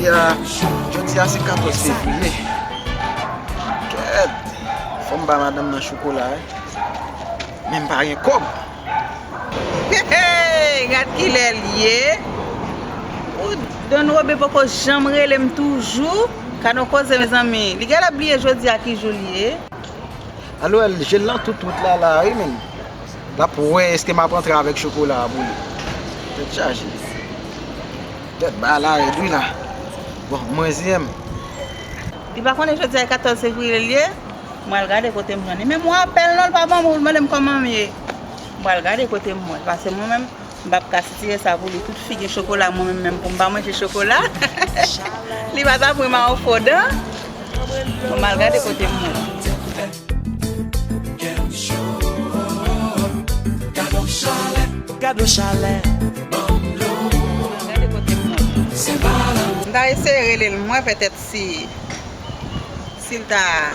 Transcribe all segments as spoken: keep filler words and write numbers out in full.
Ya, jodi a se katòz fevriye. Kèt, fò m ba madanm nan chokola, wi. Men m pa gen kòb. Hey, hey, gad kilè l ye. Ou, Don Robe poko janm rele m toujou. Gad yon koze, mezanmi. Li genlè bliye jodi a ki jou l ye. Alò, je l nan tout wout la, la, wi, menm. L ap wè èske m ap antre avèk chokola a pou li. Tèt chaje. Tèt ba la rèd, wi, la. Bon, mwen zi m. Li pa konnen jodi a e katòz fevriye l ye? Mwen al gade kote m jwenn li. Men mwen apèl non, l pa ban m, ou mande m kòman m ye. Mwen al gade kote m jwenn. Paske mwen menm, m p ap ka sitire sa pou li. Tout figi chokola, mwen menm, menm pou m pa manje chokola. Li pa ta pran m a yon fo dan. Bon, m al gade kote m jwenn. Gade yon chalè. Gade yon chalè. Gade kote m mwen. M ta eseye rele l, mwen, petèt si, si l ta,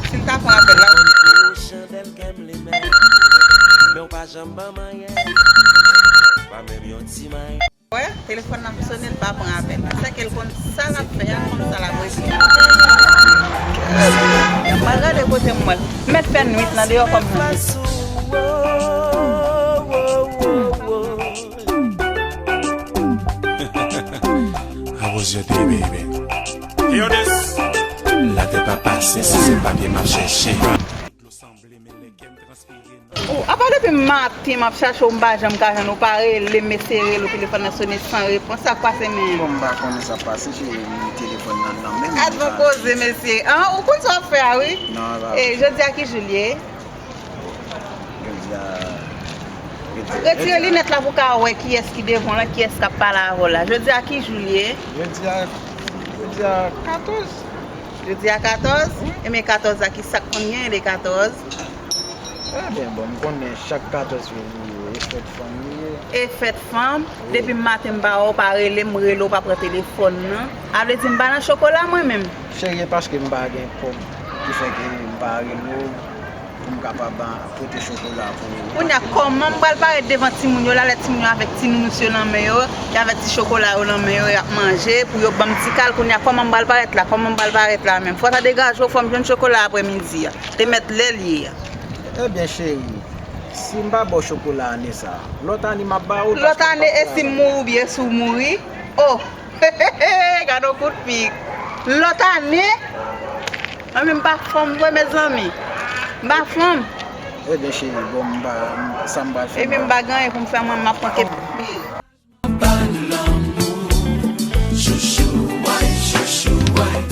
si l ta pran apèl la. Chandèl kè m limen, men w pa janm ban m anyen. Pa menm yon ti manyen. Wè, telefòn nan ap sone, l pa pran apèl la. Sèke l konn sa l ap fè a, l konn sa l ap regle. Mwen gade kote m wè l. M mèt fè nwit nan deyò kòm nan. How was your day, baby? Yo, this. La tèt pa pase, si se papye m ap chèche. Oh, apa depi maten m ap chache w, m pa janm ka jwenn ou, pa rele m, mesye rele w, telefòn nan sone san repons, sa k pase menm? Bon, m pa konnen sa k pase, cheri, m telefòn nan nan men m. Gad yon koze, mesye. An, ou konn sa w ap fè a, wi. Non, e pa. E, jodi a ki jou l ye? Jodi a, jodi a. Retire linèt la pou w ka wè kiyès ki devan w lan, kiyès k ap pale avè w la. Jodi a ki jou l ye? Jodi a, jodi a katòz. Jodi a katòz? Wi. Ebyen katòz la, ki sa k konn genyen de katòz? Ebyen, bon, m konnen chak katòz fevriye, e fèt fanm li ye. E fèt fanm? Wi. Depi maten m pa wè w, pa rele m, rele w pa pran telefòn nan. A vle di m pa nan chokola mwen menm? Cheri, e paske m pa gen kòb ki fè ke m pa rele w pou m kapab, a, pote chokola pou ou. Kounye a, kòman m pral parèt devan timoun yo la, lè timoun yo avèk ti nounous yo nan men yo, y avèk ti chokola yo nan men yo, y ap manje, pou yo ban m ti kal, kounye a, kòman m pral parèt la, kòman m pral parèt la menm? Fò w ta degaje w, fò m jwenn chokola aprèmidi a. Te mèt lè l ye a. Ebyen, cheri, si m pa ba w chokola ane sa a, lòt ane m ap ba ou l. Lòt ane, e si m mouri oubyen si w mouri? Oh! Gade yon kout pik. Lòt ane? Mwen menm m pa fanm vre, mezanmi. M pa fanm. Ebyen, cheri, bon, m pa, m, sa m pral fè. Ebyen, m pa gen anyen pou m fè, mwen, m ap pran kèk. Ban lanmou, chouchou, ay, chouchou, ay.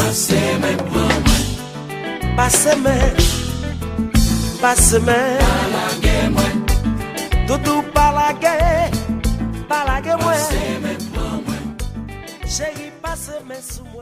Pase men pran mwen. Pase men, pase men. Pa lage mwen. Doudou pa lage, pa lage mwen. Pase men pran mwen. Cheri, pase men sou